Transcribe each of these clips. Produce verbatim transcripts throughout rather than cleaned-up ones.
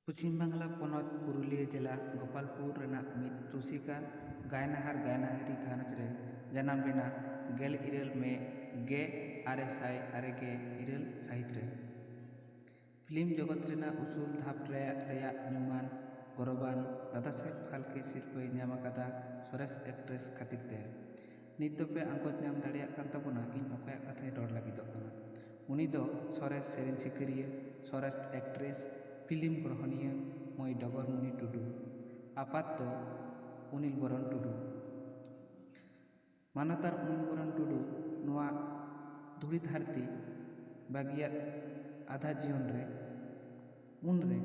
ᱯᱚᱪᱷᱤᱢ ᱵᱟᱝᱞᱟ ᱯᱚᱱᱚᱛ ᱯᱩᱨᱩᱞᱤᱭᱟᱹ ᱡᱮᱞᱟ ᱜᱳᱯᱟᱞᱯᱩᱨ ᱨᱮᱱᱟᱜ ᱢᱤᱫ ᱨᱩᱥᱤᱠᱟ ᱜᱟᱭᱱᱟᱦᱟᱨ ᱜᱟᱭᱱᱟᱦᱟᱨᱤ ᱜᱷᱟᱨᱚᱸᱡᱽ ᱨᱮ ᱡᱟᱱᱟᱢ ᱞᱮᱱᱟ ᱜᱮᱞ ᱤᱨᱟᱹᱞ ᱢᱮ ᱜᱮ ᱟᱨᱮ ᱥᱟᱭ ᱟᱨᱮ ᱜᱮ ᱤᱨᱟᱹᱞ ᱥᱟᱹᱦᱤᱛ ᱨᱮ᱾ ᱯᱷᱤᱞᱢ ᱡᱚᱜᱚᱛ ᱨᱮᱱᱟᱜ ᱩᱥᱩᱞ ᱫᱷᱟᱯ ᱨᱮᱭᱟᱜ, ᱨᱮᱭᱟᱜ ᱧᱩᱢᱟᱱ ᱜᱚᱨᱚᱵᱟᱱ ᱫᱟᱫᱟ ᱥᱟᱦᱮᱵᱽ ᱯᱷᱟᱞᱠᱮ ᱥᱤᱨᱯᱟᱹᱭ ᱧᱟᱢ ᱟᱠᱟᱫᱟ ᱥᱚᱨᱮᱥ ᱮᱠᱴᱨᱮᱥ ᱠᱷᱟᱹᱛᱤᱨ ᱛᱮ᱾ ᱱᱤᱛ ᱫᱚᱯᱮ ᱟᱸᱜᱚᱪ ᱧᱟᱢ ᱫᱟᱲᱮᱭᱟᱜ ᱠᱟᱱ ᱛᱟᱵᱚᱱᱟ ᱤᱧ ᱚᱠᱚᱭᱟᱜ ᱠᱟᱛᱷᱟᱧ ᱨᱚᱲ ᱞᱟᱹᱜᱤᱫᱚᱜ ᱠᱟᱱᱟ᱾ ᱩᱱᱤ ᱫᱚ ᱥᱚᱨᱮᱥ ᱥᱮᱨᱮᱧ ᱥᱤᱠᱟᱹᱨᱤᱭᱟᱹ, ᱥᱚᱨᱮᱥ ᱮᱠᱴᱨᱮᱥ, ᱯᱷᱤᱞᱢ ᱜᱨᱚᱦᱚᱱᱤᱭᱟᱹ ᱢᱟᱹᱭ ᱰᱚᱜᱚᱨᱢᱩᱱᱤ ᱴᱩᱰᱩ, ᱟᱯᱟᱛ ᱫᱚ ᱚᱱᱤᱞ ᱵᱚᱨᱚᱱ ᱴᱩᱰᱩ᱾ ᱢᱟᱱᱚᱛᱟᱱ ᱚᱱᱤᱞ ᱵᱚᱨᱚᱱ ᱴᱩᱰᱩ ᱱᱚᱣᱟ ᱫᱷᱩᱲᱤ ᱫᱷᱟᱹᱨᱛᱤ ᱵᱟᱹᱜᱤᱭᱟᱫ ᱟᱫᱷᱟ ᱡᱤᱭᱚᱱ ᱨᱮ, ᱩᱱᱨᱮ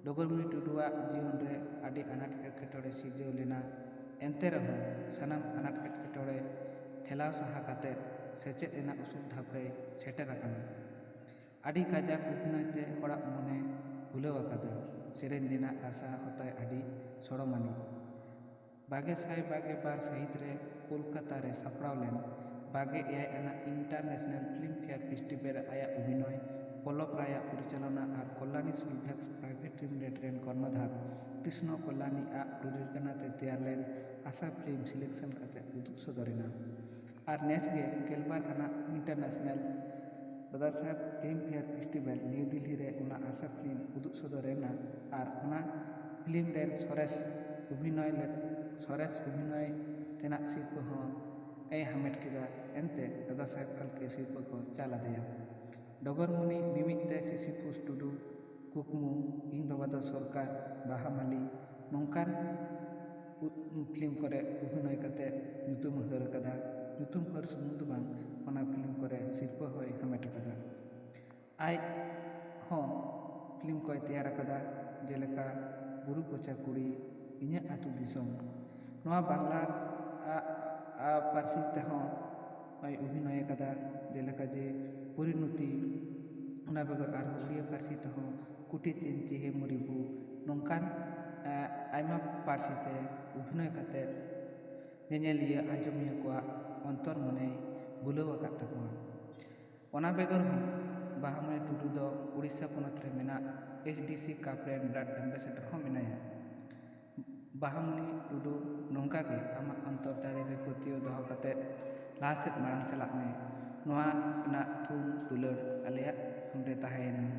ᱰᱚᱜᱚᱨᱢᱩᱱᱤ ᱴᱩᱰᱩᱣᱟᱜ ᱡᱤᱭᱚᱱ ᱨᱮ ᱟᱹᱰᱤ ᱟᱱᱟᱴ ᱮᱴᱠᱮᱴᱚᱬᱮ ᱥᱤᱨᱡᱟᱹᱣ ᱞᱮᱱᱟ᱾ ᱮᱱᱛᱮ ᱨᱮᱦᱚᱸ ᱥᱟᱱᱟᱢ ᱟᱱᱟᱴ ᱮᱴᱠᱮᱴᱚᱬᱮ ᱴᱷᱮᱞᱟᱣ ᱥᱟᱦᱟ ᱠᱟᱛᱮ ᱥᱮᱪᱮᱫ ᱨᱮᱱᱟᱜ ᱩᱥᱩᱞ ᱫᱷᱟᱯ ᱨᱮᱭ ᱥᱮᱴᱮᱨ ᱟᱠᱟᱱᱟ᱾ ᱟᱹᱰᱤ ᱠᱟᱡᱟᱠ ᱚᱵᱷᱤᱱᱚᱭ ᱛᱮ ᱦᱚᱲᱟᱜ ᱢᱚᱱᱮ ᱵᱷᱩᱞᱟᱹᱣ ᱟᱠᱟᱫᱟ᱾ ᱥᱮᱨᱮᱧ ᱨᱮᱱᱟᱜ ᱨᱟᱥᱟ ᱦᱚᱸᱛᱟᱭ ᱟᱹᱰᱤ ᱥᱚᱲᱚᱢᱟᱱᱤᱡ᱾ ᱵᱟᱜᱮ ᱥᱟᱭ ᱵᱟᱜᱮ ᱵᱟᱨ ᱥᱟᱹᱦᱤᱛ ᱨᱮ ᱠᱳᱞᱠᱟᱛᱟ ᱨᱮ ᱥᱟᱯᱲᱟᱣ ᱞᱮᱱ ᱵᱟᱜᱮ ᱮᱭᱟᱭ ᱟᱱᱟᱜ International Film Fare Festival ᱨᱮ ᱟᱭᱟᱜ ᱚᱵᱷᱤᱱᱚᱭ, ᱯᱚᱞᱞᱚᱵᱽ ᱨᱟᱭᱟᱜ ᱯᱚᱨᱤᱪᱟᱞᱚᱱᱟ ᱟᱨ ᱠᱚᱞᱞᱟᱱᱤ ᱥᱚᱞᱵᱷᱮᱠᱥ Private Limited ᱨᱮᱱ ᱠᱚᱨᱱᱚᱫᱷᱟᱨ ᱠᱨᱤᱥᱱᱚ ᱠᱚᱞᱞᱟᱱᱤ ᱟᱜ ᱯᱨᱚᱡᱳᱡᱚᱱᱟ ᱛᱮ ᱛᱮᱭᱟᱨ ᱞᱮᱱ ᱟᱥᱟ ᱯᱷᱤᱞᱢ ᱥᱤᱞᱮᱠᱥᱚᱱ ᱠᱟᱛᱮ ᱩᱫᱩᱜ ᱥᱚᱫᱚᱨ ᱮᱱᱟ᱾ ᱟᱨ ᱱᱮᱥ ᱜᱮ ᱜᱮᱞᱵᱟᱨ ᱟᱱᱟᱜ International ᱫᱟᱫᱟ ᱥᱟᱦᱮᱵᱽ Film Fare Festival New Delhi ᱨᱮ ᱚᱱᱟ ᱟᱥᱟ ᱯᱷᱤᱞᱢ ᱩᱫᱩᱜ ᱥᱚᱫᱚᱨ ᱮᱱᱟ ᱟᱨ ᱚᱱᱟ ᱯᱷᱤᱞᱢ ᱨᱮᱱ ᱥᱚᱨᱮᱥ ᱚᱵᱷᱤᱱᱚᱭ ᱞᱮ-, ᱥᱚᱨᱮᱥ ᱚᱵᱷᱤᱱᱚᱭ ᱨᱮᱱᱟᱜ ᱥᱤᱨᱯᱟᱹ ᱦᱚᱸ ᱮ ᱦᱟᱢᱮᱴ ᱠᱮᱫᱟ᱾ ᱮᱱᱛᱮ ᱫᱟᱫᱟ ᱥᱟᱦᱮᱵᱽ ᱯᱷᱟᱞᱠᱮ ᱥᱤᱨᱯᱟᱹ ᱠᱚ ᱪᱟᱞ ᱟᱫᱮᱭᱟ᱾ ᱰᱚᱜᱚᱨᱢᱩᱱᱤ ᱢᱤᱢᱤᱫ ᱛᱮ ᱥᱤᱥᱤᱯᱩᱥ ᱴᱩᱰᱩ, ᱠᱩᱠᱢᱩ, ᱤᱧ ᱵᱟᱵᱟ ᱫᱚ ᱥᱚᱨᱠᱟᱨ, ᱵᱟᱦᱟᱢᱟᱞᱤ, ᱱᱚᱝᱠᱟᱱ ᱩ-, ᱯᱷᱤᱞᱢ ᱠᱚᱨᱮ ᱚᱵᱷᱤᱱᱚᱭ ᱠᱟᱛᱮ ᱧᱩᱛᱩᱢ ᱦᱟᱹᱨ ᱟᱠᱟᱫᱟ᱾ ᱧᱩᱛᱩᱢ ᱦᱟᱹᱨ ᱥᱩᱢᱩᱝ ᱫᱚ ᱵᱟᱝ, ᱚᱱᱟ ᱯᱷᱤᱞᱢ ᱠᱚᱨᱮ ᱥᱤᱨᱯᱟᱹ ᱦᱚᱸᱭ ᱦᱟᱢᱮᱴ ᱟᱠᱟᱫᱟ᱾ ᱟᱡ ᱦᱚᱸ ᱯᱷᱤᱞᱢ ᱠᱚᱭ ᱛᱮᱭᱟᱨ ᱟᱠᱟᱫᱟ, ᱡᱮᱞᱮᱠᱟ ᱵᱩᱨᱩ ᱠᱚᱪᱟ ᱠᱩᱲᱤ, ᱤᱧᱟᱹᱜ ᱟᱹᱛᱩ ᱫᱤᱥᱚᱢ᱾ ᱱᱚᱣᱟ ᱵᱟᱝᱞᱟ ᱟ-, ᱟ-, ᱯᱟᱹᱨᱥᱤ ᱛᱮᱦᱚᱸ ᱦᱚᱸᱭ ᱚᱵᱷᱤᱱᱚᱭ ᱟᱠᱟᱫᱟ, ᱡᱮᱞᱮᱠᱟ ᱡᱮ ᱯᱚᱨᱤᱱᱚᱛᱤ᱾ ᱚᱱᱟ ᱵᱮᱜᱚᱨ ᱟᱨᱦᱚᱸ ᱩᱲᱤᱭᱟ ᱯᱟᱹᱨᱥᱤ ᱛᱮᱦᱚᱸ ᱠᱩᱴᱤ ᱪᱤᱱ ᱪᱤᱦᱮ ᱢᱩᱨᱤᱵᱩ, ᱱᱚᱝᱠᱟᱱ, ᱮ, ᱟᱭᱢᱟ ᱯᱟᱹᱨᱥᱤ ᱛᱮ ᱚᱵᱷᱤᱱᱚᱭ ᱠᱟᱛᱮ ᱧᱮᱧᱮᱞᱤᱭᱟᱹ ᱟᱸᱡᱚᱢᱤᱭᱟᱹ ᱠᱚᱣᱟᱜ ᱚᱱᱛᱚᱨ ᱢᱚᱱᱮᱭ ᱵᱷᱩᱞᱟᱹᱣ ᱟᱠᱟᱫ ᱛᱟᱠᱚᱣᱟ᱾ ᱚᱱᱟ ᱵᱮᱜᱚᱨ ᱦᱚᱸ ᱵᱟᱦᱟᱢᱩᱱᱤ ᱴᱩᱰᱩ ᱫᱚ ᱩᱲᱤᱥᱥᱟ ᱯᱚᱱᱚᱛ ᱨᱮ ᱢᱮᱱᱟᱜ ᱮᱭᱤᱪ ᱰᱤ ᱥᱤ ᱠᱟᱯ ᱨᱮᱱ ᱵᱞᱟᱰ ᱮᱢᱵᱮᱥᱮᱰᱚᱨ ᱦᱚᱸ ᱢᱮᱱᱟᱭᱟ᱾ ᱵᱟᱦᱟᱢᱩᱱᱤ ᱴᱩᱰᱩ ᱱᱚᱝᱠᱟ ᱜᱮ ᱟᱢᱟᱜ ᱚᱱᱛᱚᱨ ᱫᱟᱲᱮ ᱨᱮ ᱯᱟᱹᱛᱭᱟᱹᱣ ᱫᱚᱦᱚ ᱠᱟᱛᱮ ᱞᱟᱦᱟ ᱥᱮᱫ ᱢᱟᱲᱟᱝ ᱪᱟᱞᱟᱜ ᱢᱮ᱾ ᱱᱚᱣᱟ ᱨᱮᱱᱟᱜ ᱛᱷᱩᱢ ᱫᱩᱞᱟᱹᱲ ᱟᱞᱮᱭᱟᱜ ᱱᱚᱰᱮ ᱛᱟᱦᱮᱸᱭᱮᱱᱟ᱾